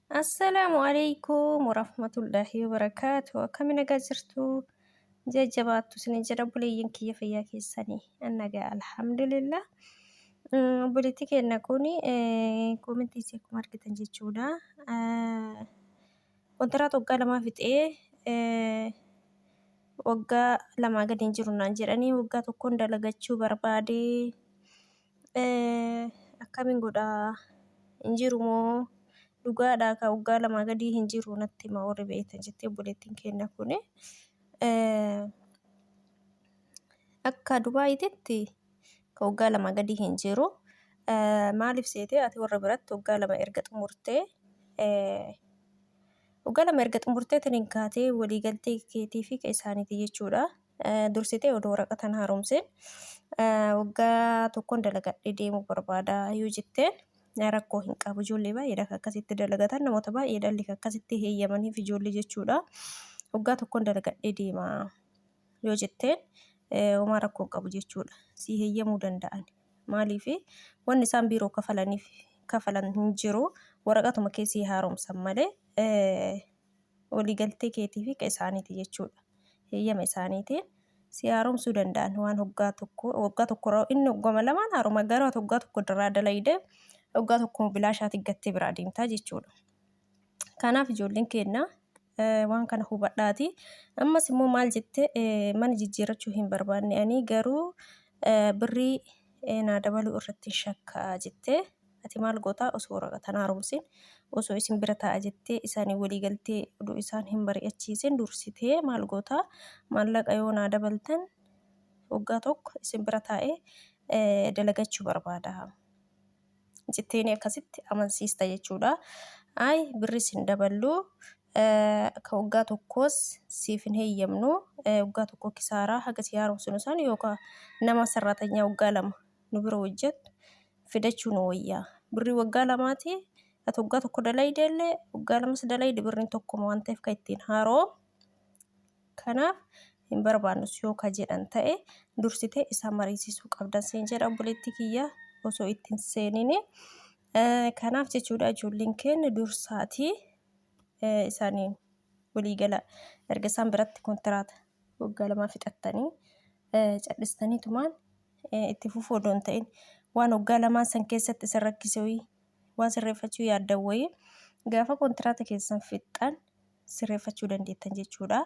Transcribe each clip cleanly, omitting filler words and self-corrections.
Assalaamu alaikum warahmatullaahi wabarakaatu. Akkami nagaa jirtu? Jajjabaattu isinin jedha obboleeyyan kiyya fayyaa keessanii. An nagaa alhamdulillah. Obboleetti keenya kun koomentii isii akkuma argitan jechuudha. Kontiraata waggaa lamaa fixee waggaa lamaa gadi hin jiru naan jedhanii waggaa tokkoon dalagachuu barbaade. Akkamiin godhaa? Hin jiru moo dhugaadhaa ka waggaa lamaa gadii hin jiru natti hima warri beektan jettee obboleettiin keenya kuni. Akka Dubaayititti ka waggaa lamaa gadii hin jiru. Maaliif seetee ati warra biratti waggaa lama erga xumurtee waggaa lama erga xumurtee tiniin kaatee waliigaltee keetii fi ka isaaniiti jechuudha. Dursitee odoo waraqatan haaromseen waggaa tokkoon dalagadhee deemuu barbaada yoo jetteen rakkoo hin qabu. Ijoollee baay'eedha kan akkasitti dalagatan namoota baay'ee dhalli kan akkasitti heeyyamaniif ijoollee jechuudha. Waggaa tokkoon dalagadhee deema yoo jetteen homaa rakkoo hin qabu jechuudha. Sii heeyyamuu danda'an. Maaliif wanni isaan biiroo kafalaniif kafalan hin jiru waraqatuma kee sii haaromsan malee waliigaltee keetii fi ka isaaniiti jechuudha. Heeyyama isaaniitiin si haaromsuu danda'an waan hoggaa tokko waggaa tokko inni hoggama lamaan haaroma garuu ati waggaa tokko irraa dalayde waggaa tokko bilaashaati gattee biraa deemtaa jechuudha. Kanaaf ijoolleen keenya waan kana hubadhaati. Ammas immoo maal jette mana jijjiirrachuu hin barbaanne ani garuu birrii naa dabaluu irratti shakkaa jette. Ati maal gootaa osoo waraqata hin haaromsin osoo isin bira taa'a jettee isaanii walii galtee oduu isaan hin mari'achiisin dursitee maal gootaa maallaqa yoo naa dabaltan waggaa tokko isin bira taa'ee dalagachuu barbaada jetteeni akkasitti amansiista jechuudha. Ay birris hin daballu ka waggaa tokkoos siif hin heeyyamnu waggaa tokko kisaaraa haga si haaromsinu san yookaan nama sarraatanyaa waggaa lama nu bira hojjettu fidachuu nu wayya. Birrii waggaa lamaati ati waggaa tokko dalayde illee waggaa lamas dalayde birriin tokkuma waan ta'eef kan ittiin haaroo kanaaf hin barbaannus yoo ka jedhan ta'e dursitee isaan mariisisuu qabdan siin jedha obboleettii kiyya osoo ittiin seenini. Kanaaf jechuudha ijoolleen keenya dursaatii isaaniin waliigala erga isaan biratti kontiraata waggaa lamaa fixattanii cadhistanii tumaan itti fufuu odoo hin ta'in waan waggaa lamaan san keessatti isin rakkise wayii waan sirreeffachuu yaaddan wayii gaafa kontiraata keessan fixxan sirreeffachuu dandeettan jechuudha.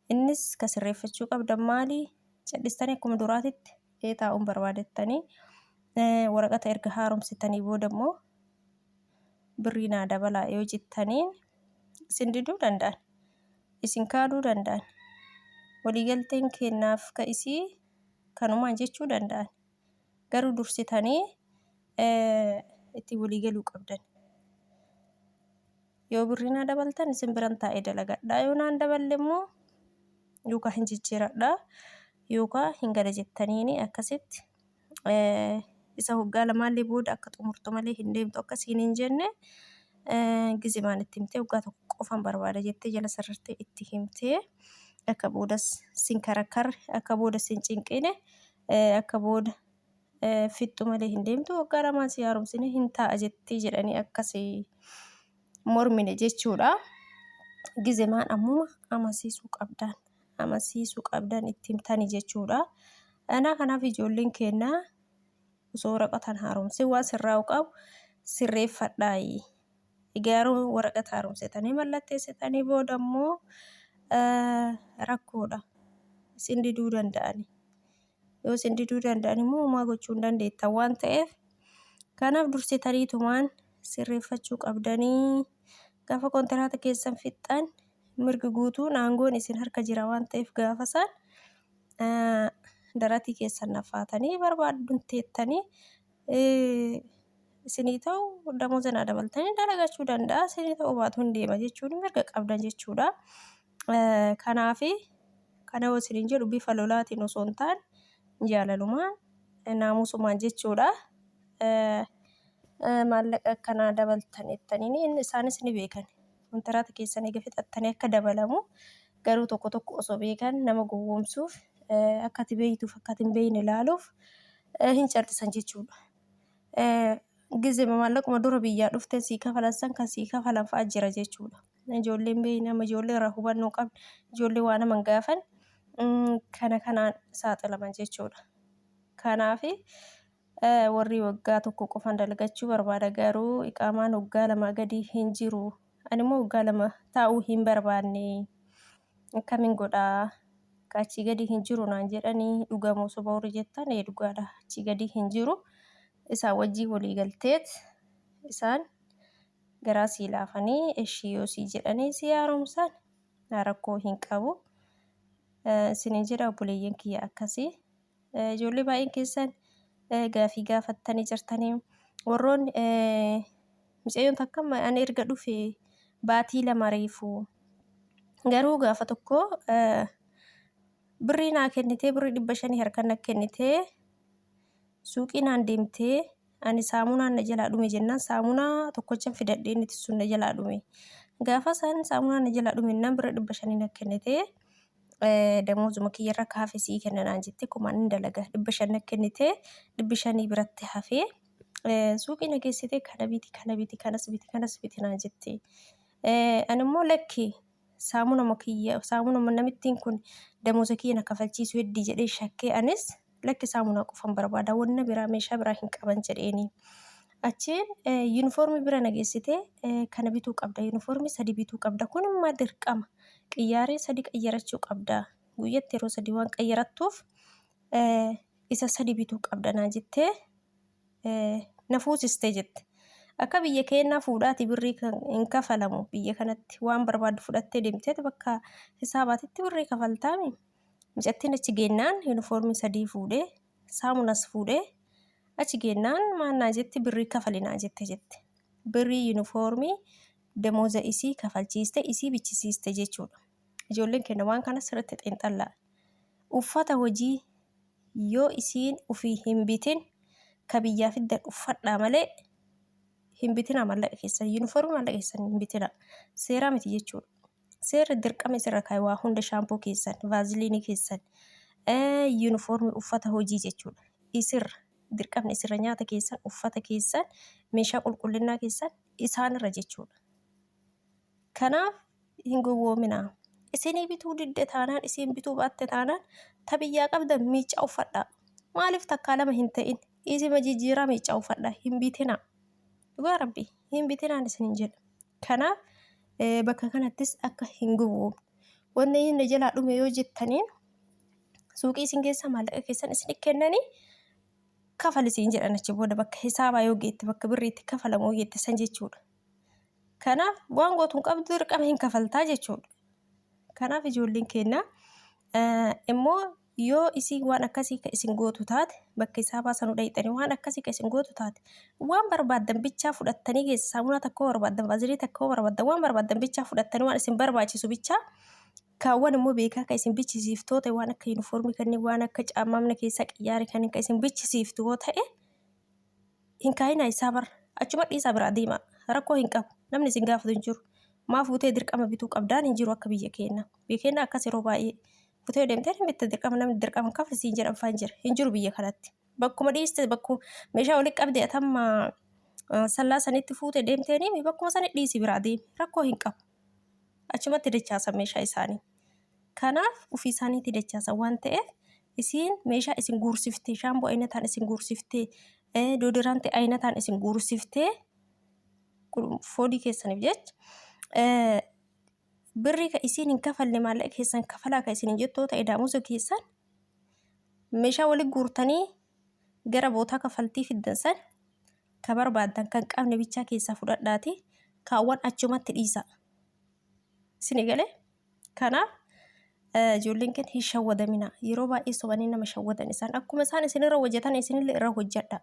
Innis ka sirreeffachuu qabdan maali? Cadhistanii akkuma duraatitti ee taa'uun barbaadettanii waraqata erga haaromsitanii booda immoo birrii naa dabalaa yoo jettaniin isin diduu danda'an. Isin kaaduu danda'an. Waliigalteen kennaaf ka isii kanumaan jechuu danda'an. Garuu dursitanii itti waliigaluu qabdan. Yoo birrii naa dabaltan isin biran taa'ee dalagadha. Yoo naan daballe immoo yookaan hin jijjiiradha yookaan hin gala jettaniini akkasitti isa waggaa lamaallee booda akka xumurtu malee hin deemtu akka siin hin jenne gizimaan itti himtee waggaa tokko qofan barbaada jettee jala sarartee itti himtee akka boodas sin karakkarre akka booda sin cinqine akka booda fixxu malee hin deemtu waggaa lamaan si haaromsine hin taa'a jettee jedhanii akkasi mormine jechuudha. Gizemaan ammuma amansiisuu qabdan amansiisuu qabdan itti himtani jechuudha. Anaa kanaaf ijoolleen keenya osoo waraqatan haaromsee waan sirraa'u qabu sirreeffadhaayi. Garuu waraqata haaromsitanii mallatteessitanii booda immoo rakkoodha. Isin diduu danda'ani. Yoo isin diduu danda'an immoo homaa gochuu hin dandeettan waan ta'eef kanaaf dursitaniitumaan sirreeffachuu qabdanii gaafa kontiraata keessan fixxan mirgi guutuun aangoon isin harka jira waan ta'eef gaafa isaan daratii keessan naffaatanii barbaadduun teettanii isinii ta'u damooza naa dabaltanii dalagachuu danda'a isinii ta'u baatu hin deema jechuun mirga qabdan jechuudha. Kanaafi kana yoo isiniin jedhu bifa lolaatiin osoo hin taane jaalalumaan naamusumaan jechuudha. Maallaqa akkanaa dabaltan jettaniin inni isaanis ni beekan. Kontiraata keessan eega fixattanii akka dabalamu garuu tokko tokko osoo beekan nama gowwoomsuuf akka ati beektuuf akka ati hin beekne ilaaluuf hin callisan jechuudha. Gizema maallaquma dura biyyaa dhufteen sii kafalan san kan sii kafalan fa'a jira jechuudha. Ijoolleen beeyna amma ijoollee irraa hubannoo qabne ijoollee waa nama hin gaafan kana kanaan saaxilaman jechuudha. Kanaaf warri waggaa tokko qofan dalagachuu barbaada garuu iqaamaan waggaa lamaa gadi hin jiru. Ani immoo waggaa 2 taa'uu hin barbaanne. Akkamiin godhaa? Ka achii gadi hin jiru naan jedhanii dhugaa moo soba warri jettan ee dhugaadha. Achii gadi hin jiru. Isaan wajjin walii galteet isaan garaa sii laafanii eshii yoo sii jedhanii sii haaromsan rakkoo hin qabu. Isiniin jedha obboleeyyan kiyya akkasii. Ijoollee baay'een keessan gaafii gaafattanii jirtanii warroonni mucayyoon takka ani erga dhufe baatii 2 reefu garuu gaafa tokko birrii naa kennitee birrii 500 harkaan na kennitee suuqii naan deemtee ani saamunaan na jalaa dhume jennaan saamunaa tokkochan fidadhee inni sun na jalaa dhume gaafa san saamunaan na jalaa dhume jennaan birrii 500 na kennitee damoozuma kiyyarra ka hafe sii kenna naan jette kumaan hin dalaga 500 na kennite 500 biratti hafee suuqii na geessite kana biti kana biti kanas biti kanas biti naan jette ani immoo lakki saamunama kiyya saamunama namittiin kun damooza kiyya na kafalchiisu heddii jedhee shakkee anis lakki saamunaa qofan barbaada wanna biraa meeshaa biraa hin qaban jedheeni. Achiin yuunifoormii bira na geessite kana bituu qabda yuunifoormii sadi bituu qabda kun immoo dirqama qiyyaaree sadi qayyarachuu qabda guyyatti yeroo sadi waan qayyarattuuf isa sadi bituu qabda naan jettee na fuusiste jette. Akka biyya keennaa fuudhaati birrii hin kafalamu biyya kanatti waan barbaaddu fudhattee deemteeti bakka hisaabaatitti birrii kafaltaami. Mucattiin achi geennaan yuunifoormii sadii fuudhee saamunas fuudhee achi geennaan maal naa jetti birrii kafali naa jette jette. Birrii yuunifoormii damooza isii kafalchiiste isii bichisiiste jechuudha. Ijoolleen keenya waan kana sirriitti xiinxallaa. Uffata hojii yoo isiin ufii hin bitin ka biyyaa fiddan uffadhaa malee hin bitinaa maallaqa keessan yuunifoormii maallaqa keessan hin bitinaa. Seeraa miti jechuudha. Seerri dirqama isirra kaa'e waa hunda shaampoo keessan, vaaziliinii keessan, yuunifoormii uffata hojii jechuudha. Isirra dirqamni isirra nyaata keessan, uffata keessan, meeshaa qulqullinnaa keessan isaanirra jechuudha. Kanaaf hin gowwoominaa. Isinii bituu didde taanaan, isiin bituu baatte taanaan ta biyyaa qabdan miiccaa uffadhaa. Maaliif takkaa lama hin ta'in isima jijjiiraa miiccaa uffadhaa hin bitinaa. Dhugaa rabbi hin bitinaan isinin jedha. Kanaaf bakka kanattis akka hin gowwoomne. Wanni inni jalaa dhume yoo jettaniin suuqii isin keessa maallaqa keessan isin kennanii kafali siin jedhan achi booda bakka hisaabaa yoo geette bakka birrii itti kafalamu yoo geette san jechuudha. Kanaaf waan gootu hin qabdu dirqama hin kafaltaa jechuudha. Kanaaf ijoolleen keenya immoo Yoo isiin waan akkasii ka isin gootu taate, bakka hisaabaa sanu dhayxanii waan akkasii ka isin gootu taate, waan barbaaddan bichaa fudhattanii keessa saamunaa takka hoo barbaaddan, vaazilii takka hoo barbaaddan, waan barbaaddan bichaa fudhattanii waan isin barbaachisu bichaa kaawwan immoo beekaa ka isin bichisiiftu yoo ta'e waan akka yuunifoormii kanneen waan akka caammaa mana keessaa qiyyaare kanneen ka isin bichisiiftu yoo ta'e hin kaayinaa isaa bar achuma dhiisaa biraa deemaa rakkoo hin qabu namni isin gaafatu hin jiru maa fuutee dirqama bituu qabdaan hin jiru akka biyya keenya biyya keenya akkas yeroo baay'ee Futee deemtee hin bitta dirqama namni dirqama kafli siin jedhan faan jira hin jiru biyya kanatti. Bakkuma dhiiste bakkuma meeshaa walitti qabde atamma sallaa sanitti fuute deemteeni bakkuma sani dhiisi biraa deemi rakkoo hin qabu. Achumatti dachaasan meeshaa isaanii. Kanaaf ofii isaaniitti dachaasan waan ta'eef isiin meeshaa isin guursiftee shaamboo ayinataan isin guursiftee doodiraantii ayinataan isin guursiftee foolii keessaniif jecha Birrii ka isiin hin kafalle maallaqa keessan kafalaa ka isin hin jettu yoo ta'e daamusa keessan meeshaa wali guurtanii gara bootaa kafaltii fiddan san ka barbaaddan kan qabne bichaa keessaa fudhadhaati kaawwan achumatti dhiisa. Isin galee kanaaf ijoolleen keenya hin shawwadamina yeroo baay'ee sobanii nama shawwadan isaan akkuma isaan isinirra hojjetan isinillee irra hojjedha.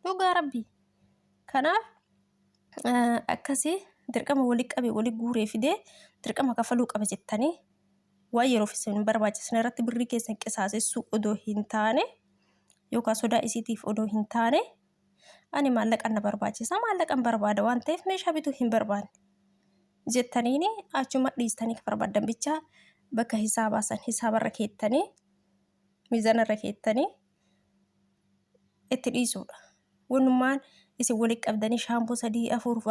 Dhugaa rabbii kanaaf akkasii dirqama wali qabe wali guuree fidee dirqama kafaluu qaba jettanii waan yeroof isin hin barbaachisne irratti birrii keessan qisaasessuu odoo hin taane yookaan sodaa isiitiif odoo hin taane ani maallaqan na barbaachisa maallaqan barbaada waan ta'eef meeshaa bituu hin barbaanne jettaniini achuma dhiistanii ka barbaaddan bichaa bakka hisaabaa san hisaabarra keettanii miizanarra keettanii itti dhiisuudha. Wannummaan Isin walitti qabdanii shaampoo sadii afur.